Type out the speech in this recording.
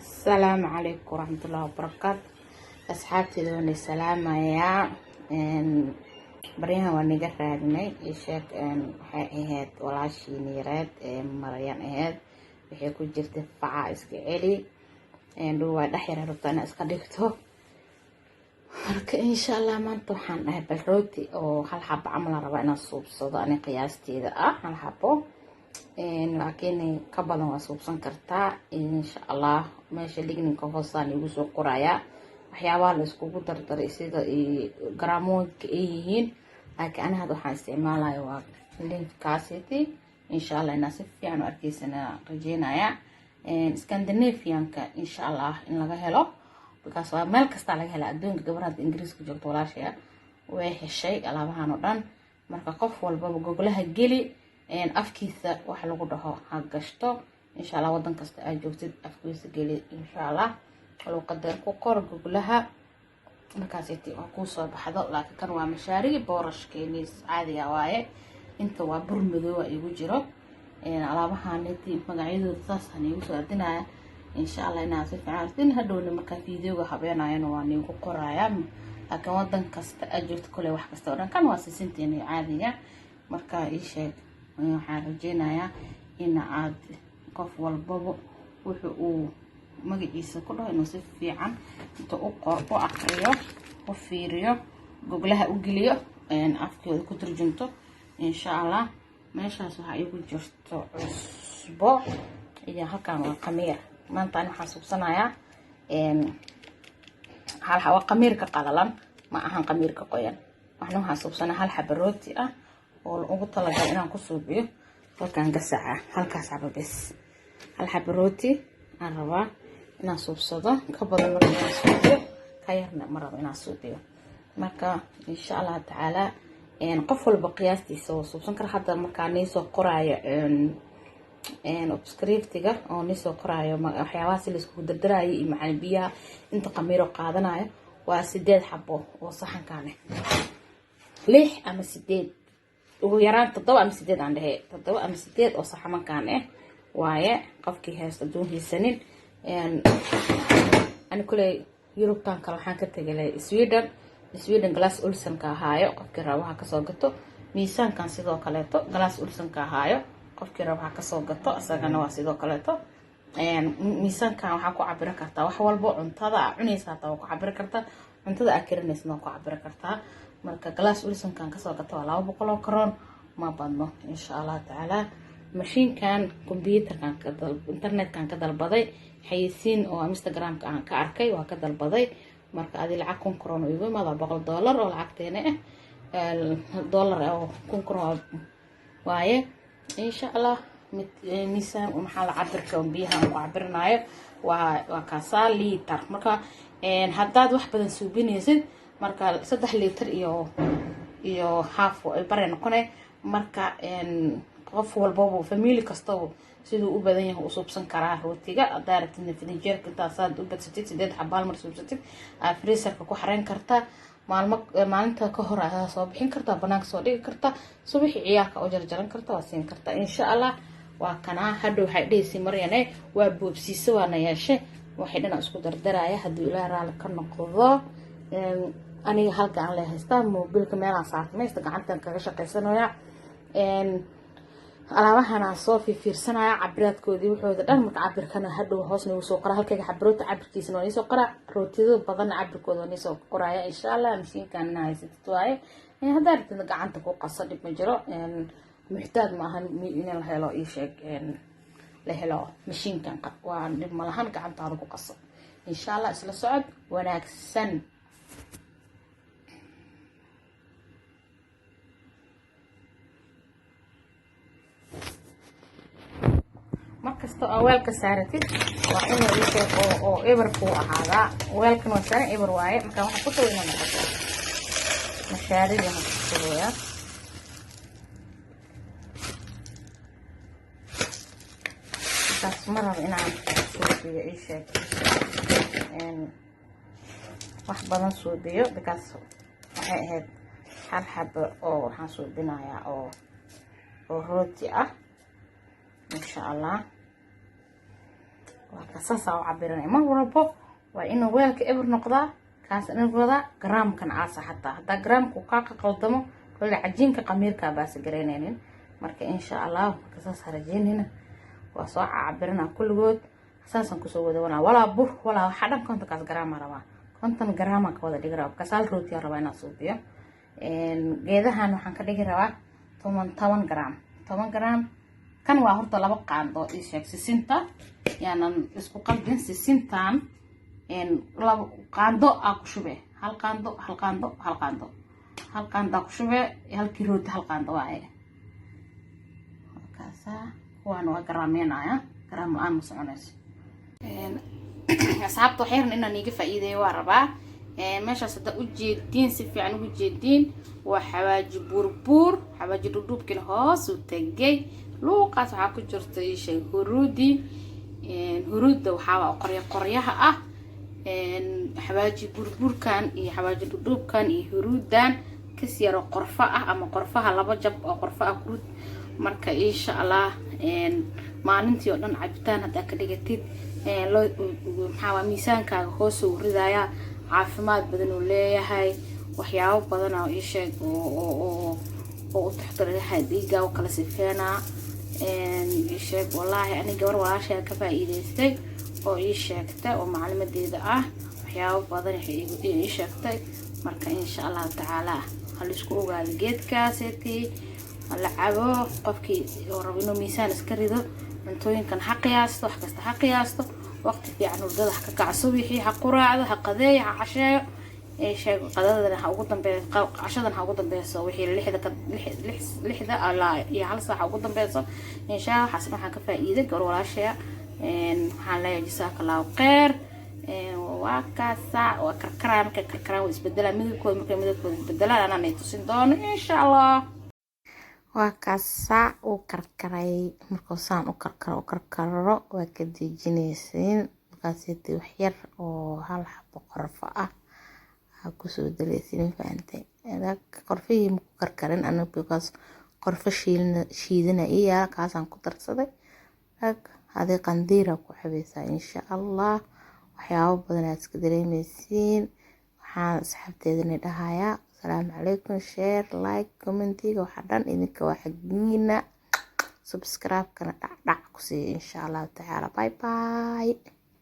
Asalaamu calaykum waraxmatullahi wabarakaatu. Asxaabteeda waan salaamayaa. Baryahan waa niga raadinay. Isheeg, waxay ahayd walaashii yareed ee Maryan ahayd, waxay ku jirtay faca iska celi dhow, waa dhex yara rabtaa inaa iska dhigto. Marka insha Allah maanta waxaan dhahay bal rooti oo hal xabo camal aan rabaa inaan suubsado, ani qiyaasteeda ah hal xabo, laakiin ka badan waa suubsan kartaa insha Allah. Meesha ligninka hoosaan igu soo qorayaa waxyaabaha la iskugu dardaray, sida garaamooyinka ay yihiin, laakiin ani hadda waxaan isticmaalaya waa linkkaasiti. Insha Allah inaa si fiican u arkeysana rajeynaya. Scandinavianka insha Allah in laga helo, because waa meel kastaa laga hela adduunka. Gabar hadda Ingiriiska joogto, walaashaya, way heshay alaabahan oo dhan. Marka qof walbaba gogolaha geli, afkiisa wax lagu dhaho ha gashto insha Allah. Wadan kasta aad joogtid afkiisa geli insha Allah, luuqada ku qor gogolaha, markaasiti waa kuu soo baxdo. Laakiin kan waa mashaarigi boorashkeeniis caadiga waaye. Inta waa bur madoowa igu jiro. Alaabahaniti magacyadooda saasaan iigu soo adinaya insha Allah, inaa si fiican artin. Hadhowna markaa videoga habeenayana waa niigu qoraya. Laakiin wadan kasta aad joogto kole wax kasta oo dhan kan waa sisinteena caadiga. Marka ii sheeg, waxaan rajeynayaa in aad qof walbaba wuxu uu magaciisa ku dhaho inuu si fiican inta u qor, u aqriyo, u fiiriyo, goglaha u geliyo, afkooda ku turjunto insha Allah. Meeshaas waxaa iigu jirto cusbo iyo halkan waa qamiir. Maanta ani waxaan suubsanayaa waa qamiirka qalalan, ma ahan qamiirka qoyan. Waxna waxaan suubsanaa hal xaba rooti ah oo ugu talagalay inaan ku suubiyo halkan gasaca, halkaas xaba bes. Hal xaba rooti aan rabaa inaan suubsado, ka badan marka inaan suubiyo, ka yarna ma rabo inaan suubiyo. Marka insha Allah tacaala qof walba qiyaastiisa oo suubsan kara. Hadda markaa niisoo qoraayo scriptiga oo niisoo qoraayo waxyaabaha si laiskugu dardaraayo iyo macalin biyaha inta qamiiro qaadanayo, waa 8 xabo oo saxankan ah, 6 ama 8, ugu yaraan 7 ama 8 aan dhehe, 7 ama 8 oo saxamankan ah waaye. Qofkii haysto aduun haysanin, ani kuley Yurubtan kale waxaan ka tegalay Sweden. Sweden Clas Ohlsonka ahaayo, qofkii raba waxa kasoo gato. Miisaankan sidoo kaleeto Clas Ohlsonka ahaayo, qofkii raba waxa kasoo gato, isagana waa sidoo kaleeto. Miisaankan waxaa ku cabiri kartaa wax walbo, cuntada aa cunaysa hataa waa ku cabiri kartaa, cuntada aa karinaysna waa ku cabiri kartaa. Marka Clas Ohlsonkan kasoo gato waa 200 oo karoon, ma badno insha Allah tacaala. Mashiinkan computerkan internetkan ka dalbaday, xayeysiin oo Instagramka aan ka arkay waa ka dalbaday. Marka adi lacag 1000 karoon oo igu imaada, $100 oo lacagteena ah, dollar oo 1000 karoon waaye insha Allah. Miisaan maxaa la cabirka biyaha aan ku cabirinayo waa kaasaa liiter. Marka haddaad wax badan suubinaysid, marka 3 liiter iyo half ay bare noqone. Marka qof walbaba, family kastaba siduu u badan yahay u suubsan karaa rootiga. Haddaa rabtidna filinjeerka intaasaad u badsatid, 8 xabaal mar suubsatid, aa freezerka ku xareyn kartaa. Maalmo maalinta ka hor ayaa soo bixin kartaa, banaanka soo dhigi kartaa, subaxii ciyaalka u jarjaran karta, waa siin kartaa insha Allah. Waa kanaa. Hadhow waxay dhehaysa Maryane waa boobsiise, waana yeeshe waxay dhana isku dardaraya hadduu Ilaah raali ka noqdo. Aniga halka aan le haystaa mobilka meelaan saartay maysta, gacantan kaga shaqaysanaya, alaabahanaa soo fiirsanaya cabiraadkoodii waxooda dhan. Marka cabirkana hadhow hoos nagu soo qora halkayga xabaroota cabirkiisana waa niisoo qora, rootiyada badanna cabirkooda waa niisoo qoraya insha Allah. Mashiinkan haysatid waaye, haddaa rabtid gacanta ku qaso, dhib ma jiro. Muxtaad ma ahan in la helo, ii sheeg, la helo mashiinkan, waa dhib ma lahan, gacantaada ku qaso insha Allah. Isla socod wanaagsan. Markasta oo weelka saaratid waa inuu isheeg oo eber kuu ahaadaa. Weelkan waa saaran, eber waaye. Marka waxa ku shubo inuu noqoto mashaarida waxaan ku shubayaa. Markaas ma rabo inaan suubiyo, ii sheeg, wax badan suubiyo, because waxay ahayd hal xabo oo waxaan suubinayaa oo rooti ah insha Allah. Waa Marka saasaa u cabiranaya. Mar walbo waa inuu weelka eber noqdaa, kaas noqdaa, garaamkan aasa. Xataa haddaa garaamku kaa qaldamo, kolle cajiinka qamiirkaa baasa garaynaynin. Marka insha Allah, marka saas rajeynayna, waa soo cabirana kulligood, saasaan kusoo wada wanaa. Walaa bur walaa waxaa dhan 50kaas garaamaa rabaa, 50 garaamaa ka wada dhigi rabaa. Kasaal rootiyaa rabaa inaan suubiyo. Geedahan waxaan ka dhigi rabaa 10 10 garaam, 10 garaam. Kan waa horta 2 qaando. Ii sheeg sisinta, yaanan isku qaldin. Sisintan 2 qaando aa ku shube, hal qaando, hal qaando, hal qaando, hal qaandaa ku shube. Halkii rooti hal qaando waaye. Markaasaa kuwaan waa garaameynaya, garaam la-aan ma soconayso. Asxaabta, waxyarna inaan iiga faa'iideeyo waa rabaa. Meeshaas haddaa u jeediin, si fiican ugu jeediin, waa xawaaji buurbuur. Xawaaji dhudhuubkina hoos u tegay. Luuqaas waxaa ku jirta ishay huruudi. Huruudda waxaa qorya qoryaha ah. Xawaaji buurbuurkan iyo xawaaji dhudhuubkan iyo huruuddan kas yaro qorfo ah, ama qorfaha 2 jab oo qorfo ah kurud. Marka insha Allah, maalintii oo dhan cabitaan haddaa ka dhigatid, maxaa miisaankaaga hoos uu ridayaa, caafimaad badan uu leeyahay, waxyaabo badan oo ii sheeg oo u taxtiraha dhiigga u kala sifeenaa. Ii sheeg, wallaahi ani gabar walaashaa ka faa'iidaystay oo ii sheegtay oo macalimadeeda ah, waxyaabo badan waxay ii sheegtay. Marka insha Allahu tacaala, ha laisku ogaado geedkaaseti, hala cabo. Qofkii oo rabo inuu miisaan iska rido, cuntooyinkan ha qiyaasto, wax kasta ha qiyaasto, waqti fiican hurdada ha ka kacso, wixii ha quraacdo, ha qadeeyo, ha casheeyo. Sheeg qadadana ha ugu dambeeyo, cashadan ha ugu dambeyso, wixii 6da ka 6da ilaa iyo hal saac ha ugu dambeyso, insha Allah. Waxaasna waxaan ka faa'iiday gabar walaashaya. Waxaan leeyahay jasaaka Allahu kheyr. Waa kaasa, waa karkaraya. Markay karkaraan way isbedelaan midabkooda. Markay midabkooda isbedelaan, anaan ay tusin doono insha Allah. Waa kaasaa, uu karkaray. Markuu saan u karkaro, u karkaro, waa ka dejinaysiin. Markaasiti wax yar oo hal xabo qorfo ah aa kusoo dareysiin. Fahantay? Qorfihii maku karkarin aniga, because qorfo shiidana ii yaala, kaasaan ku darsaday. Rag hadii qandiira ku cabeysaa, insha Allah waxyaabo badan aad iska dareemeysiin. Waxaan asxaabteedani dhahayaa asalaamu calaykum. Share, like, commentiga, waxaa dhan idinka waa xagiina. Subscribe-kana dhacdhac ku siiya, insha Allahu tacaala. Bye bye.